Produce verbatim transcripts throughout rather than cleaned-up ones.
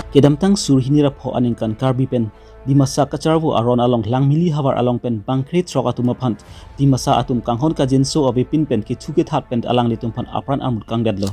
Kedamtang suri hini ra pho aningkan Karbi pen Dimasa kacharvo aron along Langmili havar along pen bangkre throk atum aphan Dimasa atum kanghon kajinso avepin pen kethu kethat pen alanglitum aphan apran armut kangdetlo.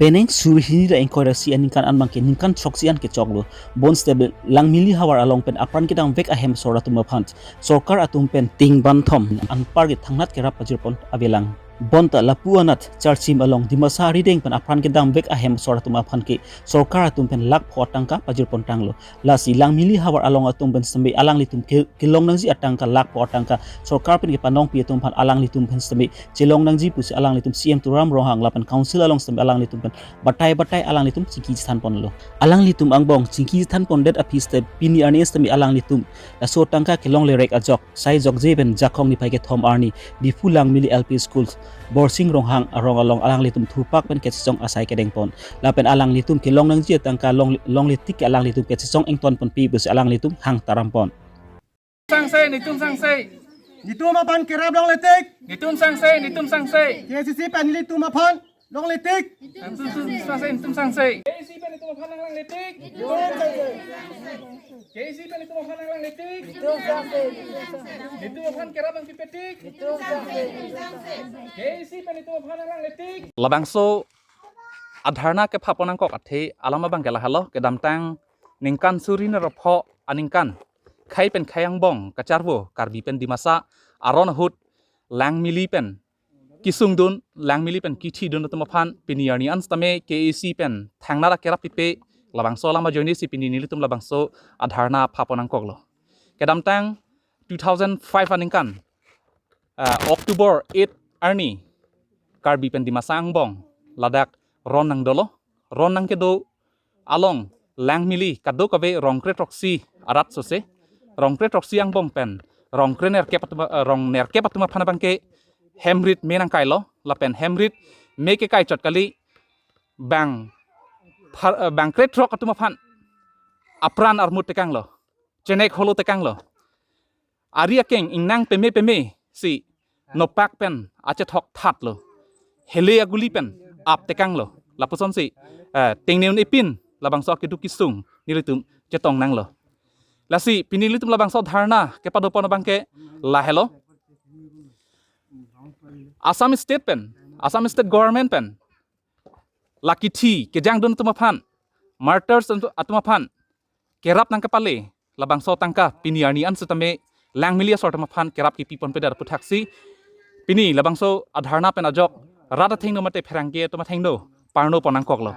Penang suri hini ra ingkoi ra isi aningkan an abangke ningkan throksi an kechoklo. Bonta Langmili havar along pen apran kedamvek ahem asor atum aphan sorkar atum pen ting banthom anparke thangnat kerap pajirpon avelang. Bonta lapu anat Charchim along Dimasa arideng pen apran kedamvek ahem asor atum aphan ke sorkar atum pen lakh pho atangka pajirpon tanglo. Lasi Langmili havar along atum pen sitame alanglitum ke kelong nangji atangka lakh pho atangka sorkar pen kepanongpi atum aphan alanglitum pen sitame chelong nangji pusi alanglitum C M Tuliram Ronghang lapen council along sitame alanglitum pen batai batai alanglitum chingki chethanponlo. Alanglitum angbong chingki chethanpondet aphi sitame pini arni sitame alanglitum laso atangka kelongle rek ajok sai jokje pen Jakhong niphai kethom arni Diphu Langmili L P School Borsing Ronghang arong along alanglitum thurpak pen kachesong asai kedengpon. Lapen alanglitum kelong nangji atangka long, longle tik alanglitum kachesong ingtonponpi pusi alanglitum hang tarampon. Sangse, netum sangse. Netum aphan kerap longle tik. Netum sangse, netum sangse. K A C C pen nelitum aphan longle tik. Netum sangse, netum sangse. K A C C pen netum aphan longle tik. K A C C pen netum aphan longle tik. Netum aphan kerap nangpipe tik. K A C C pen netum aphan longle tik. Labangso adharna kepapon nangkok athe alam abangke lahelo, kedamtang ningkan suri hini ra pho aningkan khei pen khei angbong kacharvo Karbi pen Dimasa aron ahut Langmili pen kesungdun, Langmili pen kithidun atum aphan pini arni an sitame K A C C pen thangnat akerap pipe, labangso alam ajoinesi pini nelitum labangso adharna papon nangkoklo. Kedamtang two thousand five aningkan, ah, October eight arni Karbi pen Dimasa angbong ladak ron nangdolo, ron nangkedo along Langmili kadokave rong kre throksi arat sose, rong kre throksi angbong pen rong kre nerkep atum, eh, rong nerkep atum aphan abangke hem rit me nangkailo, lapen hem rit me kekai chot kali, bang phar-, eh, bang kre throk atum aphan apran armut tekanglo, chenek holo tekanglo. Ari akeng ingnang peme peme si nopak pen achethok thatlo. Hele aguli pen ap tekanglo. Lapusonsi, eh, tengne un-e pin labangso akeduk kesung nelitum chetong nanglo. Lasi pini nelitum labangso dharna kepadopon abangke lahelo. Assam State pen, Assam State Government pen la kithi kejangdun atum aphan, martyrs atum aphan kerap nangkepale labangso atangka pini arni an sitame Langmili asor atum aphan kerap kipiponpedet aputhaksi pini labangso adharna pen ajok rat athengno mate pherangke atum athengno parnopon nangkoklo.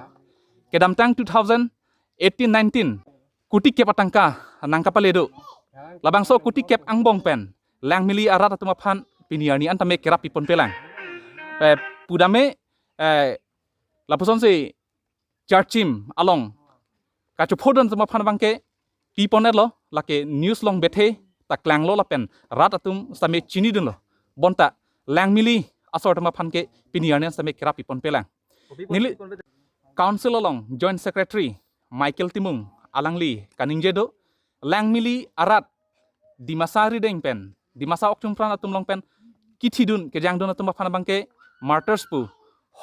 Kedamtang two thousand eighteen nineteen kuti kep atangka nangkepale do. Labangso kuti kep angbong pen Langmili arat atum aphan pini arni an tame kerap piponpelang. Eh, pudame, eh, lapusonsi Charchim along kachophodun atum aphan abangke piponetlo, lake news along bethe ta klanglo lapen rat atum sitame chinidunlo. Bonta Langmili asor atum aphan ke pini arni an sitame kerap piponpelang. Neli Council along Joint Secretary Michael Timung alangli kaningje do, Langmili arat Dimasa arideng pen, Dimasa okchungpran atum along pen kithidun kejangdun atum aphan abangke martyrs pu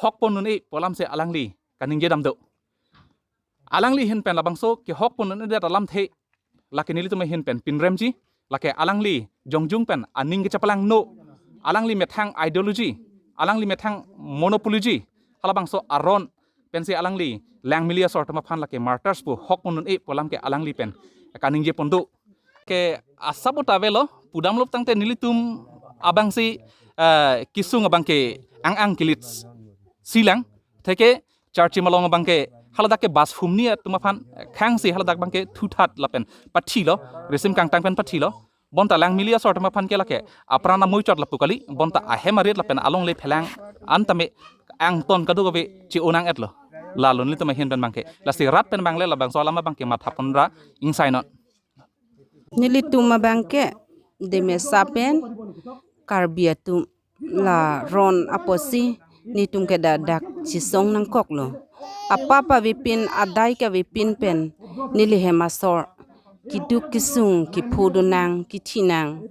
hokpon un-e pu alamsi alangli kaningje dam do. Alangli ahin pen labangso kehokpon un-edet alamthe lake nelitum ahin pen pinremji, lake alangli jongjung pen aning kechepalangno, alangli methang ideology, alangli methang monopoly ji, halabangso aron pensi alangli Langmili asor atum aphan lake martyrs pu hokpon un-e pu alam ke alangli pen kaningje pon do. Ke asap uta avelo, pudamlo tangte nelitum abangsi, eh, kesung abangke ang-ang kelit silang, theke Charchim along abangke haladak ke bus humni atum aphan khangsi haladak abangke thuthat lapen pathilo, risim kangtang pen pathilo. Bonta Langmili asor atum aphan ke lake apran amoi chot lapu kali, bonta ahem arit lapen alongle phelang an tame angton kadokave chi-o nang-etlo. Lalo nelitum ahin pen abangke, lasi rat pen abang le labangso alam abangke mathapon ra ingsainon. Nelitum abangke Dimasa pen Karbi atum la ron apotsi netum ke dak dak chesong nangkoklo. Apap avepin, adai ke avepin pen neli hem asor keduk kesung kephodun nang, kithi nang.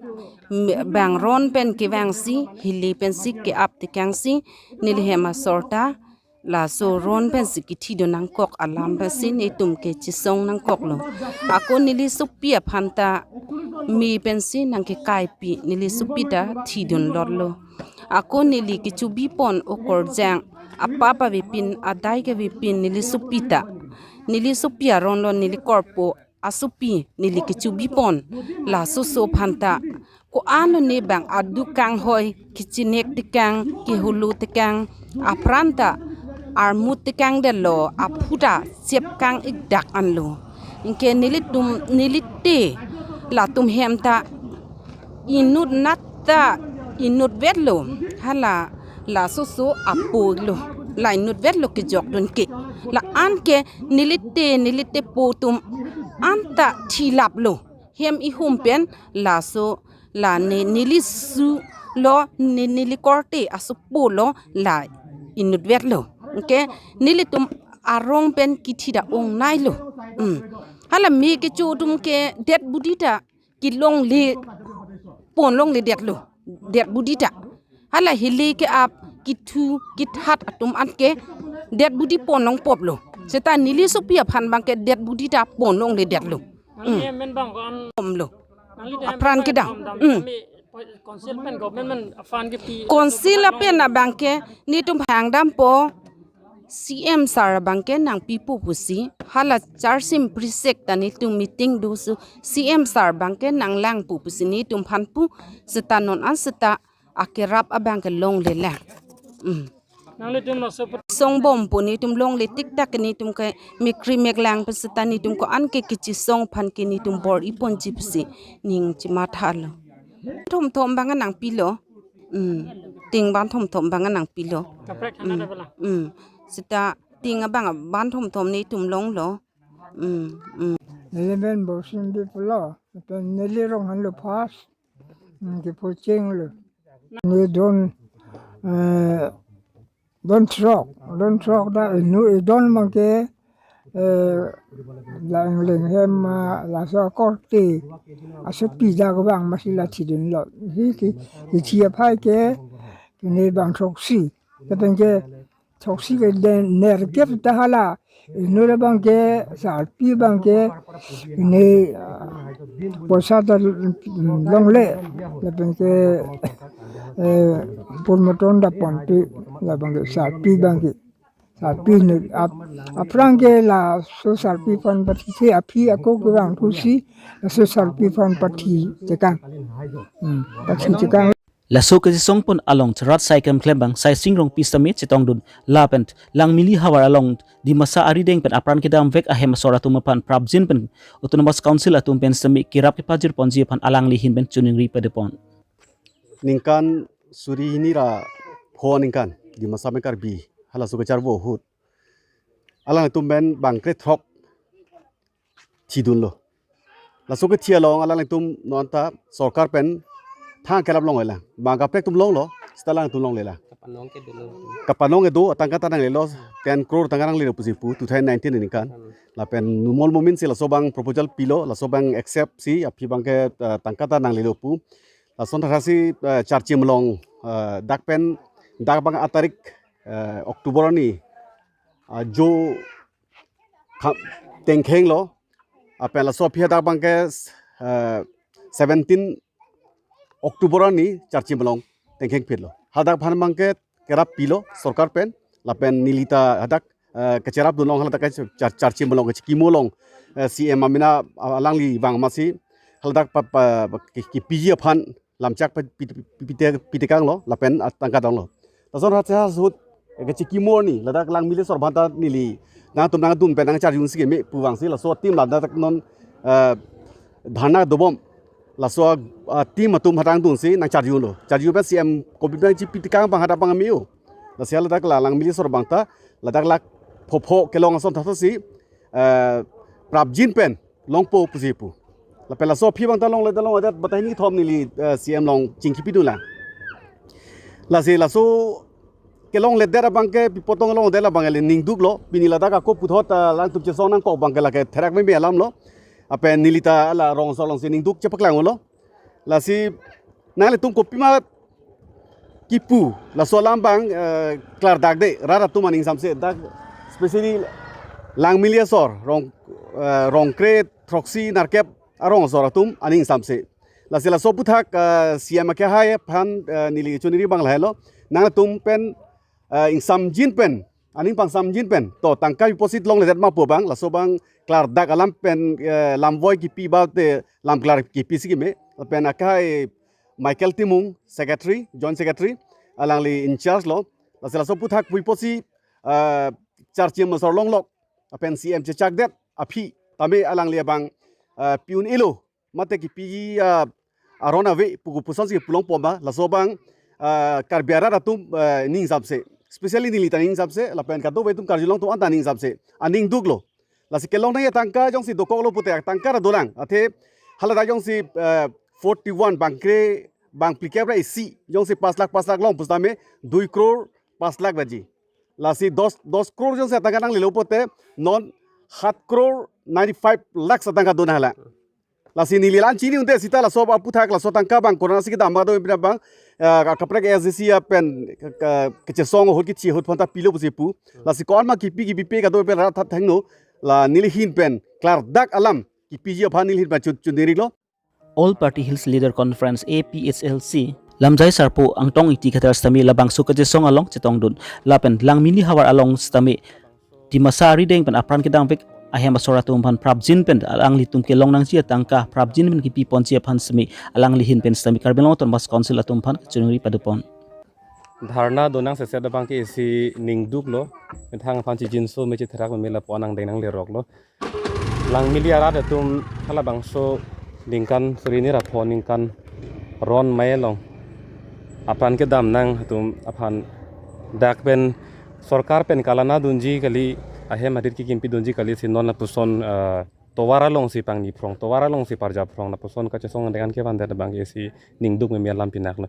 M-, bang ron pen kevangsi, hili pensi ke-ap tekangsi, neli hem asor ta Laso ron pensi kithidun nangkok alam pensi netum ke chisong nangkoklo. Ako neli sopi aphan ta me pensi nangkekaipi, neli sopi ta thidunlotlo. Ako neli kechobipon okorjang, apap avepin, adai kevepin neli sopi ta. Neli sopi aron lo, neli korpo asopi neli kechobipon. Laso oso aphan ta ko-an lo ne bang aduk kanghoi, kechinek tekang, keholo tekang, apran ta armut tekangdetlo, aphu ta chepkang-ik dak anlo. Anke nelitum, neli te latum hem ta inut nat ta inutvetlo, hala laso oso apo lo, la inutvetlo kejokdun ke. La anke neli te, neli tepo atum anta thilaplo. Hem ihum pen laso la ne neli su lo, ne neli korte asopo lo, la inutvetlo. Anke nelitum arong pen kithida ongnailo. Hmm. Hala me kecho atum ke det budi ta kelongle, ponlongledetlo, det budi ta. Hala hili ke ap kithu kithat atum anke det budi ponlongpoplo. Seta neli sopi aphan bangke det budi ta ponlongledetlo. Nangli amen bang ko an Pomlo. Nangli amen apran bang kedam. Dam dam Hmm. Kami council pen government men aphan ke pi Council apen abangke netum hangdampo, C M sir abangke nangpipo pusi, hala charsim prisek ta netum meeting do su, C M sir abangke nanglangpo pusi netum aphan pu, seta non an seta akerap abangke longlelang. Hmm. Nanglitum laso put- Songbompo, netum longle tik tak netum ke mikri meklang pen seta netum ko-an ke kechisong aphan ke netum bor-iponji pusi ning chemathalo. Thomthom abang nangpilo. Hmm. Ting abang thomthom abang nangpilo. Kaprek Hmm. hana da bela. Hmm. Seta ting abang abang thomthom netum longlo. Hmm. Hmm. Neli men Borsing Dip lo. Pen neli Ronghanglo first. Hmm, kepo chenglo. Ne don, eh, don throk, don throk ta inut, idon abangke, eh, la ingleng hem, ah, laso akorte asopi dak abang masi la thidunlo. Hi ke, kethi aphai ke, kene bang throksi. Lapen ke throksi ke den nerkep ta hala. Inut abangke, sarpi abangke, ne, ah, poisa ta, mm, longle. Lapen ke, eh, purmaton ta ponpe, labangke sarpi abangke. Sarpi inut ap-, aphrang ke laso sarpi aphan pathi si aphi ako kevang thusi, laso sarpi aphan pathi chekang. Hmm, pathi chekang. Laso kechisongpon along rat saikem klembang Saising Rongpi sitame chetongdun lapen Langmili havar along Dimasa arideng pen apran kedamvek ahem asor atum aphan prapjin pen Autonomous Council atum pen sitame kerap kepajirponji aphan alangli ahin pen choningri padepon. Ningkan suri hini ra pho ningkan Dimasa Karbi halaso kacharvo ahut alangtum pen bang krethrok thidunlo. Laso kethi along alangtum non ta sorkar pen thang kelap longle lang. Bang kaprek atum longlo, seta alangtum longlelang. Kapanong kedo lo. Kapanong kedo, atangka ta nanglelo, ten crore tangka nanglelo pusi pu, two thousand nineteen ningkan. Hmm. Lapen numol momin si laso abang proposal pilo, laso abang accept si, aphi abangke, eh, tangka ta nanglelo pu. Lason thakthak si, eh, charchim along, eh, dak pen, dak abang atarik, eh, October arni, ah, jo kha-, tengkhenglo, apen laso aphi hadak abangke, eh, seventeen October arni charchim along tengkhengphitlo. Hadak aphan abangke kerap pilo sorkar pen, lapen neli ta hadak, eh, kacherapdun along haladak ke char-, charchim along kachikimo along, eh, C M amena alangli vang masi haladak pa, pa, pa, ki, kipiji aphan lamchak pa, pi, pi, pi, pite, pitekanglo, lapen atangka donglo. Lason rat seha sut, eh, kachikimo arni, ladak Langmili asor aphanta neli nangtum nangdun pen nangcharjun si keme pu vangsi laso team ladak non, eh, dharna dobom. Laso, ah, team atum hadak dunsi nangcharjunlo. Charjun pen C M kopi pen chipitekang abang hadak abang ameo. Lasi ladak la Langmili asor abangta, ladak la phopho kelong ason thato si, eh, prapjin pen longpo pusi pu. Lapen laso aphi abangta longledet longledet batai hini kethom neli, eh, C M along chingkipidunlang. Lasi laso kelongledet abangke pi apot tong longledet abang le ningduklo, pini ladak ako puthot, ah, alangtum chesong nangkok abangke lake therak meme alamlo. Apen neli ta la rong asor alongsi ningduk chepaklanglo. Lasi nanglitum kopima kipu, laso alam abang, eh, klardak de, rat atum aning samse, dak specially Langmili asor, rong, eh, Rongkre, Throksi, Narkep arong asor atum aning samse. Lasi laso aphuthak, eh, C M akehai aphan, eh, neli choningri abang lahelo, nangtum pen, eh, ingsamjin pen, aning pangsamjin pen, to tangka pi apotsi longledet ma pu abang, laso abang klardak alam pen, eh, lamvoi kipi ba te lamklar kipisi keme, lapen akehai Michael Timung, Secretary, Joint Secretary, alangli in charge lo. Lasi laso aphuthak pi apotsi, eh, charchim asor longlok, lapen C M chechakdet aphi tame alangli abang, eh, pi un-elo, mate kipiji, eh, aron ave pu kopusonsi pulongpo ma, laso abang, eh, Karbi arat atum, eh, ning samse, specially neli ta ning samse, lapen kadokave atum karjulong atum anta ning samse, aning duklo. Lasi kelong nangji atangka jongsi dokoklo pute atangka ta dolang. Athe haladak jongsi, eh, forty-one bangkre, bang phlikep ra isi jongsi pas lakh, pas lakh long pusitame dui crore pas lakh baji. Lasi dos, dos crore jongsi atangka nanglelo pute non hat crore ninety-five lakhs atangka do nanglang. Lasi neli la-an chini unte seta laso aphuthak laso atangka abang konatsi kedam ma do pina abang, eh, ka-, kaprek S D C apen, ka-, ka-, kachesong ahut kithi ahut aphanta pilo pusi pu. Lasi ko-an ma kipi kipipe kado pen rat thangno, la neli ahin pen klardak alam kipiji aphan neli ahin pen chun-, choningri lo. All Party Hills Leader Conference, A P H L C, Lamjai Sarpo Angtong Ingti Khathar sitame labangso kachesong along chetongdun. Lapen Langmili havar along sitame Dimasa arideng pen apran kedamvek ahem asor atum aphan prapjin pen alanglitum kelong nangji atangka prapjin pen kipi ponji aphan sitame alangli ahin pen sitame Karbi Anglong Autonomous Council atum aphan kachoningri padopon. Dharna donang seset abangke isi ning duklo, methang aphan chijinso mechetherak meme lapu-an angdeng nangleroklo. Langmili arat atum halabangso ningkan suri ni ra pho ningkan ron mai along apran kedam nang atum aphan dak pen sorkar pen kalana dunji kali, ahem arit kekimpi dunji kali si non lapuson, eh, tovar alongsi pangni phrong, tovar alongsi parja phrong, lapuson kachesong angdeng an kevandet abangke isi ning duk meme alam pinaklo.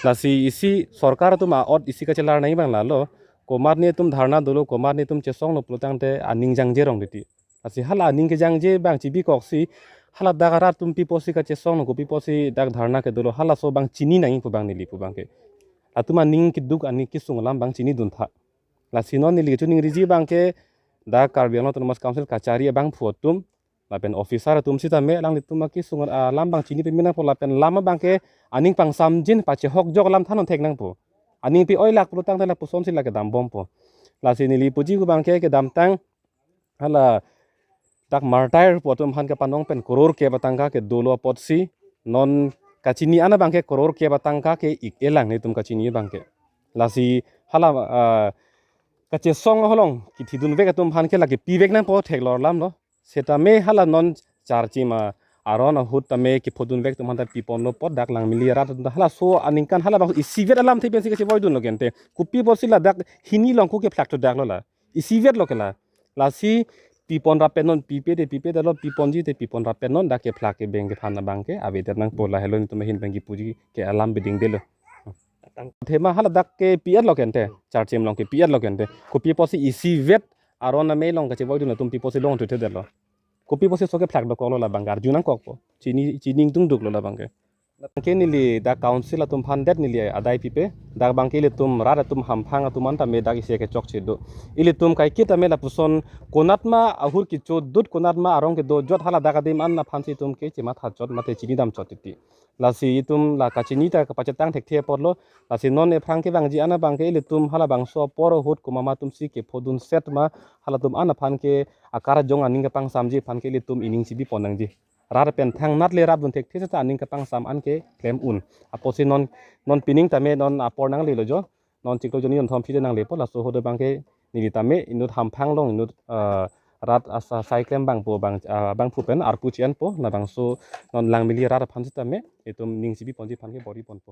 Lasi isi sorkar atum a'ot isi kachelar nangji abang lalo, komatne atum dharna dolo, komatne atum chesonglo pulotangte aning jangje rong titi. Lasi hala aning kejangje abang chibikoksi, hala dak arat atum pi apotsi kachesonglo, kopi apotsi dak dharna kedolo, halaso abang chini nangji pu abang neli pu abangke. Latum aning keduk aning kesung alam abang chinidun tha. Lasi non neli kachoningriji abangke dak Karbi Anglong Autonomous Council kachari abangphu atum, lapen officer atum sitame alanglitum akesung alam abang chini peme nangpo lapen lam abangke aning pangsamjin pachehokjok alam than-un thek nangpo. Aning pi-oi lak pulotangte lapusonsi la kedambompo. Lasi neli puji pu abangke kedamtang hala dak martyr pu atum aphan kepanong pen crore kep atangka kedolo apotsi non kachini an abangke crore kep atangka ke-ik-e lang netum kachini abangke. Lasi hala, ah, kachesong along kithidunvek atum aphan ke lake pivek nangpo theklor alamlo. Setame hala non charchim aron ahut tame kephodunvek atum aphanta piponlo apot dak Langmili arat atum ta halaso aningkan halabang isivet alamthe pensi kachevoidunlo kente. Kopi apotsi ladak hini along ko kephlak to daklo la. Isivetlo ke la. Lasi pipon rapet non, pipe te pipe te lo, piponji te pipon rapet non, dak kephlak kebeng kephan abangke avedet nangpo, lahelo netum ahin abang kipuji ke alam beding delo. Athema hala dak ke pi-etlo kente, charchim along ke pi-etlo kente. Kopi apotsi isivet aron amei along kachevoidun atum pi apotsi long thuthe detlo. Kopi apotsi so kephlak dokoklo labang arju nangkokpo. Chini, chini ingtung duklo labangke. Ke neli dak council atum aphan det neli adai pipe. Dak abangke ilitum rat atum hamphang atum an tame dak isi kechokche do. Ilitum kaiketa tame lapuson konatma ahur kechodut, konatma arong kedojot, hala dak adim an aphansi itum ke chematha chot mate chinidam chot titi. Lasi itum la kachini ta kapachetang thekthe apotlo. Lasi non ephrang kevangji an abangke ilitum halabangso apor ahut komat ma atumsi kephodun set ma, halatum an aphan ke akarjong aning kapangsamji aphan ke ilitum ining chibipon nangji. Rat pen thangnat le rapdun thekthe seta aning kapangsam an ke klem un. Apotsi non, non pining tame non apor nanglelo jo. Non chiklo jonni jonthom phite nanglepo, laso ahut abangke neli tame inut hamphang along inut, ah, rat asai klem abangpo abang, ah, abangphu pen arpu chi-enpo, labangso non Langmili rat aphan sitame itum ning chibiponji aphan ke bor-iponpo.